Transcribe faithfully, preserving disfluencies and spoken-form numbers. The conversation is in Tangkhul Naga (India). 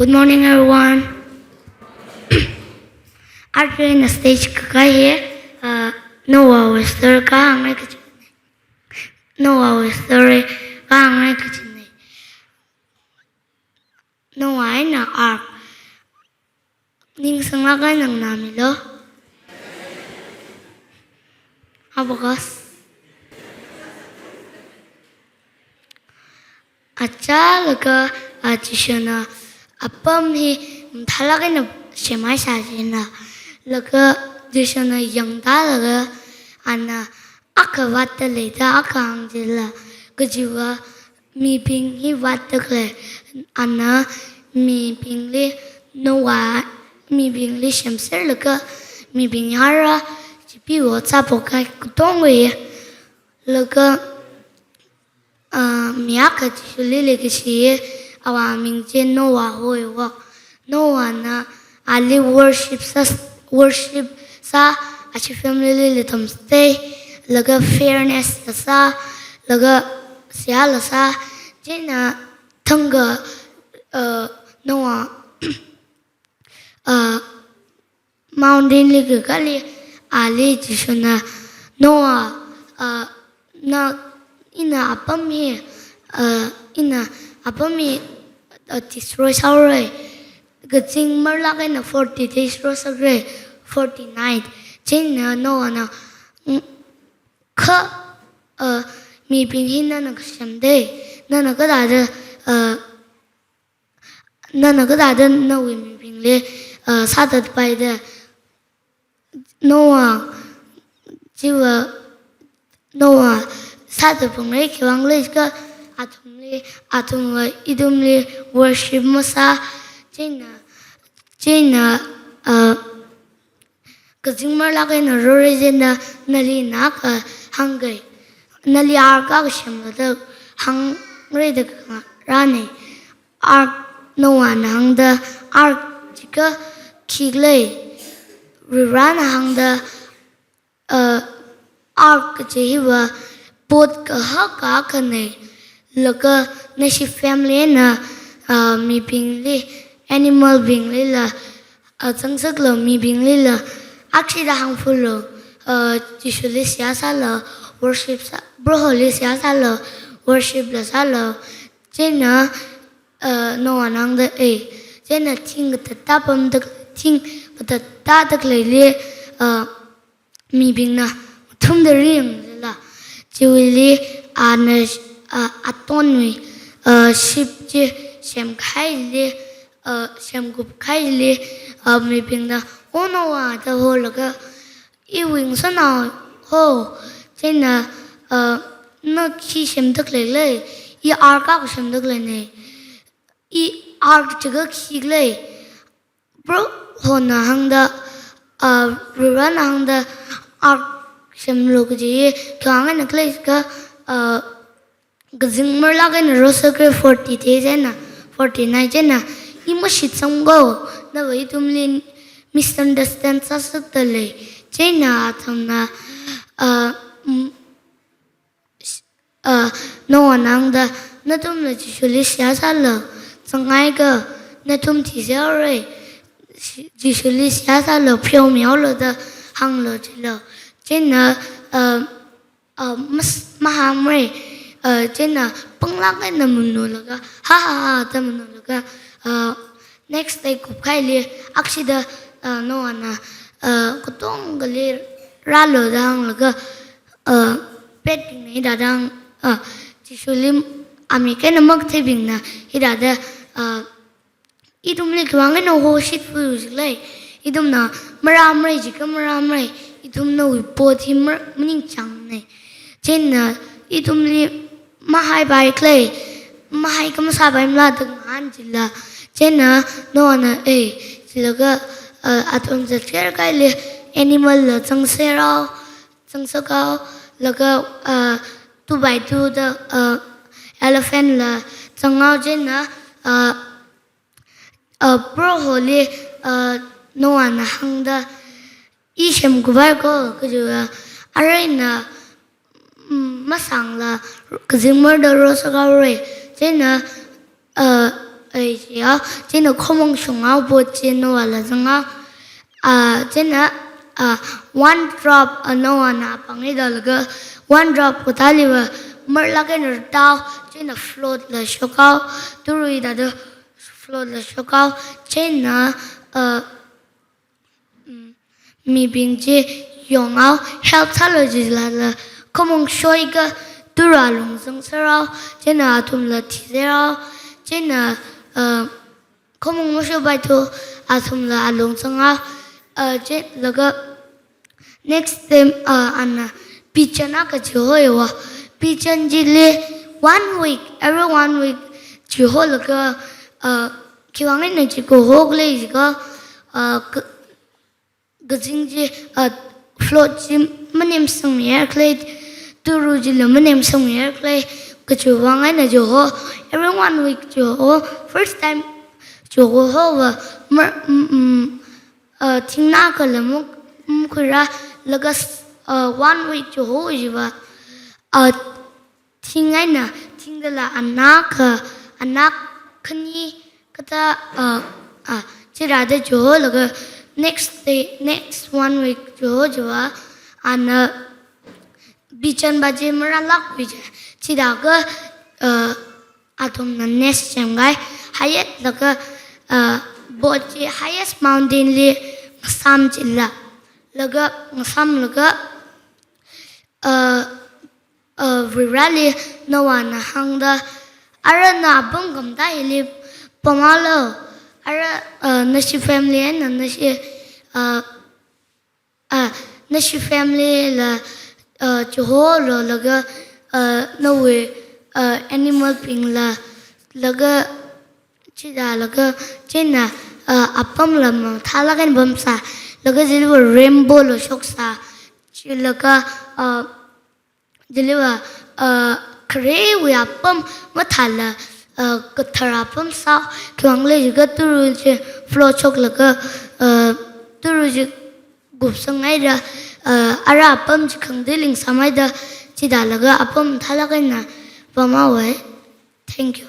Good morning, everyone. Arui ina stage kakā hi, uh, Noahwui story kahāngngai kaji. Noahwui story kahāngngai kajina. Noah eina ark. Ningsanglāk eina nganāmilu. Abacus. Achālakha, a, Jishuna apam hi mathālāk eina semhaisā jina. Laga Jishuna yangtālaga, ana akha vātda leida akha hāng jila, kajiva mibing hi vātda khalei, ana mibingli, Noah mibingli semserlaga, mibing yāra, chipeewui otsak pokai katonga hi. Laga, ah, mi akha Jishuli leikashi, awui ming chi Noah hoiwa. Noahna ali worship sā, worship sā, achi family li leitham stay, laga fairness la sā, laga seihā la sā, chieina thangkha, uh, Noah, uh, mountain li kakāli, ali Jishuna, Noah, uh, na, ina apam hi, uh, ina apam hi, uh, destroy sāhaora. Kazing marlāk eina forty days rosāhaora, forty night. Chieina Noahna, mm, kha, uh, mibing hi nana kasemda, nana kathāda, uh, nana kathāda nawui mibingli, uh, sāthatpaida. Noah, chiva, Noah sāthatphalungra, khiwuivang khala jiakha athumli, athumva ithumli worship masā, chieina, chieina, uh, kazing marlāk eina rora jina, nali ina akha hāngkahai, nali ark akha semlu da hāngra da khangarāna. Ark, Noahna hāngda, ark jiakha khikhala, Varivarana hāngda, uh, ark kaji hiva boat kahaka akhana, laga nashi family eina, uh, mibingli, animal bingli la, uh, zangsaklaga mibingli la, akshida hāngfulu, uh, Jishuli seihā sālu, worship sā, Proholi seihā sālu, worship la sālu, chieina, uh, Noahna hāngda, eh, chieina thing katatta pamda, thing katatta tāda khaleili, uh, mibingna thumda ringjila. Chiwuili ana, uh, atonwui, uh, ship chi semkahaili, uh, semkupkahaili, uh, mibingna, "O Noah," da holaga, "Iwui ngasotnao ho, chieina, uh, na khi semda khaleila, i ark akha semda khaleina. I ark jiakha khikhala." Prohona hāngda, uh, Varivarana hāngda ark semlu kaji, khiwuivang eina khala jiakha, uh, kazing marlāk eina rosāhaora, forty days eina, forty night eina, i mashitsangko, nava ithumli misunderstand sāsakda lei, chieina athumna, uh, mm, uh, Noahna hāngda, "Nathumla Jishuli seihā sālu, zangakha nathum thiserhaora, Jishuli seihā sālu, pheomihaolu da hānglu," jilu. Chieina, uh, uh, mas-, mahāmara, uh, chieina panglāk eina manolaga, ha ha ha da manolaga, uh, next day kupkahaili, akshida, uh, Noahna, uh, katongali rālu da hānglaga, uh, petbingna hithāda hāng, uh, Jishuli amik eina makatheibingna hithāda, uh, "Ithumli khiwuivang eina hoshitfulu jikhala, ithumna marāmara jiakha marāmara, ithum nawui boat hi mar-, maningchāngna. Chieina ithumli mahaipai khala, mahai khamasāpaimala?" da ngahān jila. Chieina Noahna, "Eh," jilaga, uh, athum zatkerkahaili animal la zangserhao, zangsakhaolaga, uh, two by two da, uh, elephant la zanghao, chieina, uh, uh, Proholi, uh, Noahna hāngda, "I semkupaiko," kajiva, "Arui ina, mm, masāngla kazing marda rosāhaora, chieina, uh, ai, chiya, chieina khomong shunghaowa, boat chi nawala zanghaowa. Ah, chieina, ah, one drop, ah, nawala pāngi da laga, one drop kathāliva, marlāk eina rātao, chieina float la shokhaowa, turu hithāda float la shokhaowa, chieina, ah, mm, mibing chi yonghaowa, help sālu jilala, khomong shoiakha turu alung zangserhaowa, chieina athumla thiserhaowa, chieina, ah, khomong mashopaithu athumla alung zanghaowa, ah, chi laga next time, ah, ana beach akha chihoiwa. Beach chili one week, every one week chiholaga, ah, khiwuivang eina chikaho khala jiakha, ah, ka-, kazing chi, ah, float chi manemsangmihaira khala, turu chila manemsangmihaira khala, kachiwuivang eina chiho, every one week chiho, first time chihohaowa, mar-, mm, mm, ah, thing akhala muk-, mukhuira, laga s-, ah, one week chiho chiva, ah, thing eina, thing dala ana akha, ana khani kathā, ah, ah, chirāda chiholaga next day, next one week chiho chiva, ana beach pa chi marālākwui chi, chithākha, ah, athumna nest semkahai, highest laga, ah, boat chi highest mountain li ngasām chila, laga ngasāmlaga, ah, ah, Vareli nawala hāngda, ara na apam khamataiya hili pamhaolu, ara, ah, nashi family eina nashi, ah, ah, nashi family la, ah, chiholu laga, ah, nawui, ah, animal bingla, laga chithālaga, chieina, ah, apamla mathālāk eina pamsā, laga chiliva rainbow la shoksā, chilaga, ah, chiliva, ah, kharewui apam mathāla, ah, kathara apam sā, khiwuivang khala jiakha turu chi float shoklaga, ah, turu chi kupsanghaida, ah, ara apam chi khangatei lingsāmhaida, chithālaga apam mathālāk eina pamhaowa. Thank you.